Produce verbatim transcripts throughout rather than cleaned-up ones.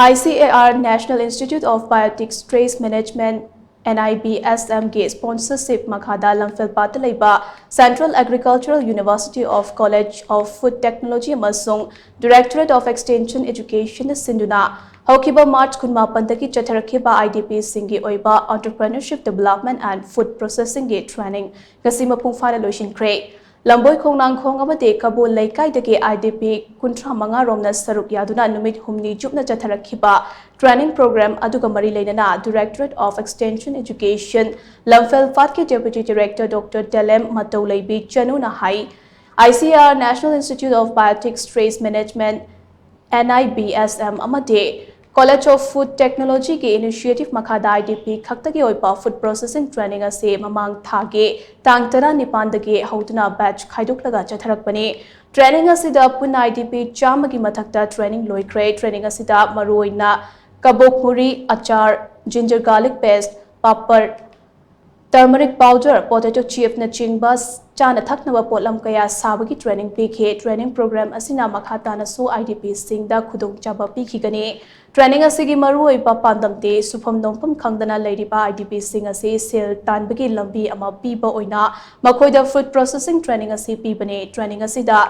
ICAR National Institute of Biotics Trace Management, NIBSM ꯒꯤ sponsorship ꯃꯈꯥꯗ ꯂꯝꯐꯦꯜꯄꯥꯠꯇ ꯂꯩꯕ Central Agricultural University of College of Food Technology ꯑꯃꯁꯨꯡ Directorate of Extension Education ꯅ ꯁꯤꯟꯗꯨꯅ ꯍꯧꯈꯤꯕ March ꯀꯨꯟꯃꯥꯄꯟꯗꯒꯤ ꯆꯠꯊꯔꯛꯈꯤꯕ IDP ꯁꯤꯡꯒꯤ ꯑꯣꯏꯕ Entrepreneurship Development and Food Processing ꯒꯤ training ꯉꯁꯤ ꯃꯄꯨꯡ ꯐꯥꯅ ꯂꯣꯏꯁꯤꯟꯈ꯭ꯔꯦ꯫ ꯂꯝꯕꯣꯏ ꯈꯣꯡꯅꯥꯡꯈꯣꯡ ꯑꯃꯗꯤ ꯀꯕꯣ ꯂꯩꯀꯥꯏꯗꯒꯤ IDP ꯀꯨꯟꯊ꯭ꯔꯥ ꯃꯉꯥ ꯔꯣꯝꯅ ꯁꯔꯨꯛ ꯌꯥꯗꯨꯅ ꯅꯨꯃꯤꯠ ꯍꯨꯝꯅꯤ ꯆꯨꯞꯅ ꯆꯠꯊꯔꯛꯈꯤꯕ training program ꯑꯗꯨꯒ ꯃꯔꯤ ꯂꯩꯅꯅ Directorate of Extension Education ꯂꯝꯐꯦꯜꯄꯥꯠꯀꯤ Deputy Director Doctor ꯇꯦꯂꯦꯝ ꯃꯇꯧꯂꯩꯕꯤ ꯆꯅꯨꯅ high, ICAR National Institute of Biotics Trace Management, NIBSM ꯑꯃꯗꯤ College of Food Technology ꯒꯤ initiative ꯃꯈꯥꯗ IDP ꯈꯛꯇꯒꯤ ꯑꯣꯏꯕ food processing training ꯑꯁꯤ ꯃꯃꯥꯡ ꯊꯥꯒꯤ ꯇꯥꯡ ꯇꯔꯥꯅꯤꯄꯥꯟꯗꯒꯤ ꯍꯧꯗꯨꯅ batch ꯈꯥꯏꯗꯣꯛꯂꯒ ꯆꯠꯊꯔꯛꯄꯅꯤ꯫ Training ꯑꯁꯤꯗ ꯄꯨꯟꯅ IDP ꯆꯥꯝꯃꯒꯤ ꯃꯊꯛꯇ training ꯂꯣꯏꯈ꯭ꯔꯦ꯫ Training ꯑꯁꯤꯗ ꯃꯔꯨꯑꯣꯏꯅ ꯀꯕꯣꯛ ꯃꯨꯔꯤ, ꯑꯆꯥꯔ, ginger garlic paste, paper, turmeric powder, potato chip ꯅꯆꯤꯡꯕ ꯆꯥꯅ ꯊꯛꯅꯕ ꯄꯣꯠꯂꯝ ꯀꯌꯥ ꯁꯥꯕꯒꯤ training ꯄꯤꯈꯤ꯫ Training program ꯑꯁꯤꯅ ꯃꯈꯥ ꯇꯥꯅꯁꯨ IDP ꯁꯤꯡꯗ ꯈꯨꯗꯣꯡꯆꯥꯕ ꯄꯤꯈꯤꯒꯅꯤ꯫ Training ꯑꯁꯤꯒꯤ ꯃꯔꯨꯑꯣꯏꯕ ꯄꯥꯟꯗꯝꯗꯤ ꯁꯨꯐꯝ ꯅꯣꯝꯐꯝ ꯈꯪꯗꯅ ꯂꯩꯔꯤꯕ IDP ꯁꯤꯡ ꯑꯁꯤ ꯁꯦꯜ ꯇꯥꯟꯕꯒꯤ ꯂꯝꯕꯤ ꯑꯃ ꯄꯤꯕ ꯑꯣꯏꯅ ꯃꯈꯣꯏꯗ food processing training ꯑꯁꯤ ꯄꯤꯕꯅꯤ꯫ Training ꯑꯁꯤꯗ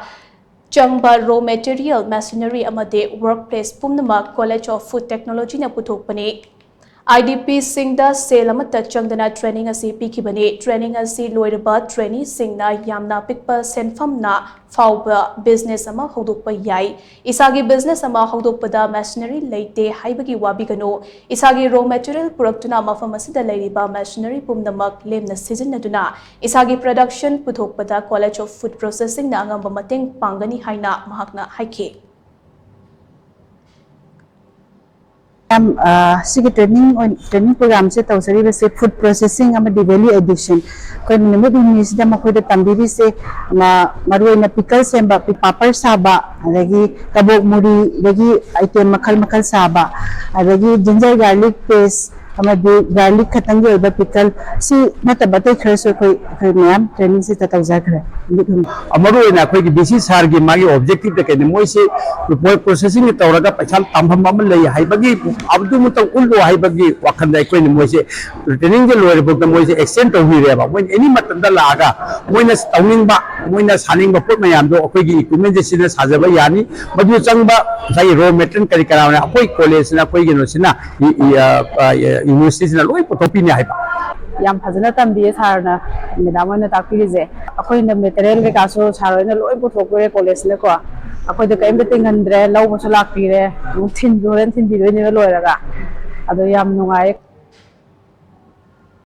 ꯆꯪꯕ raw material, machinery ꯑꯃꯗꯤ work place ꯄꯨꯝꯅꯃꯛ College of Food Technology ꯅ ꯄꯨꯊꯣꯛꯄꯅꯤ꯫ IDP ꯁꯤꯡꯗ ꯁꯦꯜ ꯑꯃꯠꯇ ꯆꯪꯗꯅ training ꯑꯁꯤ ꯄꯤꯈꯤꯕꯅꯤ꯫ Training ꯑꯁꯤ ꯂꯣꯏꯔꯕ trainee ꯁꯤꯡꯅ ꯌꯥꯝꯅ ꯄꯤꯛꯄ ꯁꯦꯟꯐꯝꯅ ꯐꯥꯎꯕ business ꯑꯃ ꯍꯧꯗꯣꯛꯄ ꯌꯥꯏ꯫ ꯏꯁꯥꯒꯤ business ꯑꯃ ꯍꯧꯗꯣꯛꯄꯗ machinery ꯂꯩꯇꯦ ꯍꯥꯏꯕꯒꯤ ꯋꯥꯕꯤꯒꯅꯨ꯫ ꯏꯁꯥꯒꯤ raw material ꯄꯨꯔꯛꯇꯨꯅ ꯃꯐꯝ ꯑꯁꯤꯗ ꯂꯩꯔꯤꯕ machinery ꯄꯨꯝꯅꯃꯛ ꯂꯦꯝꯅ ꯁꯤꯖꯤꯟꯅꯗꯨꯅ ꯏꯁꯥꯒꯤ production ꯄꯨꯊꯣꯛꯄꯗ College of Food Processing ꯅ ꯑꯉꯝꯕ ꯃꯇꯦꯡ ꯄꯥꯡꯒꯅꯤ ꯍꯥꯏꯅ ꯃꯍꯥꯛꯅ ꯍꯥꯏꯈꯤ꯫ ꯌꯥꯝ, ꯑ, ꯁꯤꯒꯤ training ꯑꯣꯏ-, training program ꯁꯦ ꯇꯧꯖꯔꯤꯕꯁꯦ food processing ꯑꯃꯗꯤ value addition꯫ ꯑꯩꯈꯣꯏꯅ ꯅꯨꯃꯤꯠ ꯍꯨꯝꯅꯤꯁꯤꯗ ꯃꯈꯣꯏꯗ ꯇꯝꯕꯤꯔꯤꯁꯦ, ꯃ-, ꯃꯔꯨꯑꯣꯏꯅ pickle ꯁꯦꯝꯕ, ꯄꯤ-, ꯄꯥꯄꯔ ꯁꯥꯕ, ꯑꯗꯒꯤ ꯀꯕꯣꯛ ꯃꯨꯔꯤꯗꯒꯤ item ꯃꯈꯜ ꯃꯈꯜ ꯁꯥꯕ, ꯑꯗꯒꯤ ginger garlic paste, ꯑꯃꯗꯤ ꯒꯥꯔꯂꯤꯛ ꯈꯛꯇꯪꯒꯤ ꯑꯣꯏꯕ ꯄꯤꯀꯜ, ꯁꯤ ꯅꯠꯇꯕ ꯑꯇꯩ ꯈꯔꯁꯨ ꯑꯩꯈꯣꯏ ꯑꯩꯈꯣꯏ ꯃꯌꯥꯝ ꯇ꯭ꯔꯦꯅꯤꯡꯁꯤꯗ ꯇꯧꯖꯈ꯭ꯔꯦ꯫ ꯅꯨꯃꯤꯠ ꯍꯨꯝꯅꯤ꯫ ꯃꯔꯨ ꯑꯣꯏꯅ ꯑꯩꯈꯣꯏꯒꯤ ꯕꯤ ꯁꯤ ꯁꯥꯔꯒꯤ ꯃꯥꯒꯤ ꯑꯣꯕꯖꯦꯛꯇꯤꯞꯇ ꯀꯩꯅꯣ, ꯃꯣꯏꯁꯤ ꯄ꯭ꯔꯣꯁꯦꯁꯤꯡ ꯇꯧꯔꯒ ꯄꯩꯁꯥ ꯇꯥꯟꯐꯝ ꯑꯃ ꯂꯩ ꯍꯥꯏꯕꯒꯤ, ꯑꯗꯨꯃꯇꯪ ꯎꯠꯂꯣ ꯍꯥꯏꯕꯒꯤ ꯋꯥꯈꯜꯗ ꯑꯩꯈꯣꯏꯅ ꯃꯣꯏꯁꯦ ꯇ꯭ꯔꯦꯅꯤꯡꯁꯦ ꯂꯣꯏꯔꯕ ꯃꯇꯨꯡꯗ ꯃꯣꯏꯁꯦ ꯑꯦꯛꯁꯇꯦꯟ ꯇꯧꯕꯤꯔꯦꯕ꯫ ꯃꯣꯏꯅ ꯑꯦꯅꯤ ꯃꯇꯝꯗ ꯂꯥꯛꯑꯒ ꯃꯣꯏꯅ ꯇꯧꯅꯤꯡꯕ, ꯃꯣꯏꯅ ꯁꯥꯅꯤꯡꯕ ꯄꯣꯠ ꯃꯌꯥꯝꯗꯣ ꯑꯩꯈꯣꯏꯒꯤ ꯏꯀ꯭ꯋꯤꯞꯃꯦꯟꯁꯦ ꯁꯤꯅ ꯁꯥꯖꯕ ꯌꯥꯅꯤ꯫ ꯃꯗꯨ ꯆꯪꯕ ꯉꯁꯥꯏꯒꯤ ꯔꯣ ꯃꯦꯇꯔꯤꯌꯦꯜ ꯀꯔꯤ ꯀꯔꯥ ꯑꯩꯈꯣꯏ ꯀꯣꯂꯦꯖꯁꯤꯅ, ꯑꯩꯈꯣꯏ ꯀꯩꯅꯣꯁꯤꯅ, ꯌꯨꯅꯤꯚꯔꯁꯤꯇꯤꯁꯤꯅ ꯂꯣꯏ ꯄꯨꯊꯣꯛꯄꯤꯅꯤ ꯍꯥꯏꯕ꯫ ꯌꯥꯝ ꯐꯖꯅ ꯇꯝꯕꯤꯌꯦ ꯁꯥꯔꯅ, ꯃꯦꯗꯥꯝ ꯍꯣꯏꯅ ꯇꯥꯛꯄꯤꯔꯤꯁꯦ꯫ ꯑꯩꯈꯣꯏꯅ ꯃꯦꯇꯔꯤꯌꯦꯜ ꯀꯩꯀꯥꯁꯨ ꯁꯥꯔ ꯍꯣꯏꯅ ꯂꯣꯏ ꯄꯨꯊꯣꯛꯄꯤꯔꯦ ꯀꯣꯂꯦꯖꯁꯤꯅꯀꯣ꯫ ꯑꯩꯈꯣꯏꯗ ꯀꯔꯤꯝꯇ ꯇꯤꯡꯍꯟꯗ꯭ꯔꯦ, ꯂꯧꯕꯁꯨ ꯂꯥꯛꯄꯤꯔꯦ, ꯑꯃꯨꯛ ꯊꯤꯟꯁꯨ ꯍꯣꯔꯦꯟ ꯊꯤꯟꯕꯤꯗꯣꯏꯅꯦꯕ ꯂꯣꯏꯔꯒ꯫ ꯑꯗꯣ ꯌꯥꯝ ꯅꯨꯡꯉꯥꯏꯌꯦ꯫